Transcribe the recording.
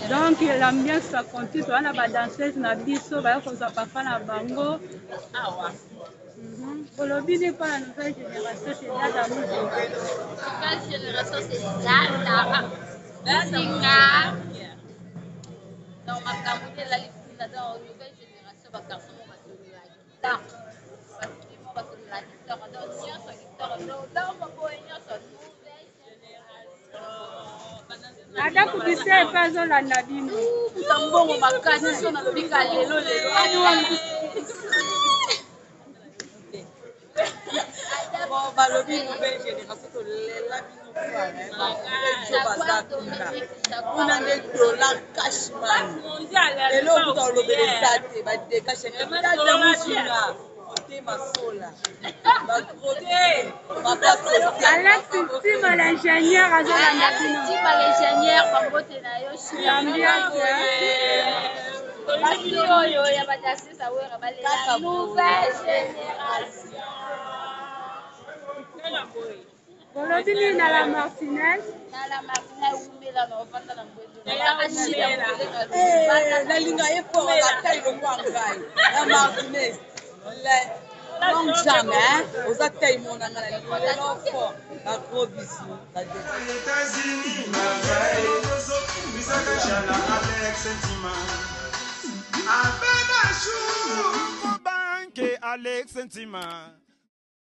Donc l'ambiance ça continue, toza na ba danseuses na biso baya kozwa papa na bango. Olobi nini mpo na nouvelle génération chez Dada Mujinga? Nouvelle génération c'est Dada Mujinga. Donc makambo nde elali kuna donc nouvelle génération ba garçon moko basolola kitoko ba fille moko basolola kitoko donc nyonso kitoko donc donc boye nyonso nouvelle Ada kubise epe azolanda bino. Kuta mbongo makasi so nalobi ka lelo lelo. Bon, balobi nouvelle génération tolela bino fort baza kuna kuna nde dollar cashman eloko kuta olobela eza te badekashe tata muzinga motema sola Alex Ntima l'ingénieur azolanda bino. Ntima l'ingénieur bambote na yo. L'ambiance. Basi oyo ya badasisa wera balela nouvelle génération. Bolobi nini na la Martinez? Na la Martinez wumela na ofanda na mbwezo. Nalinga ye fort ata elongwa ngai la Martinez. Long jambe, hein? Oza taille mona nga na lelo fort. Ba gros bisous. Ba États-Unis, Alex Ntima. Abena Chou, Banque Alex Ntima.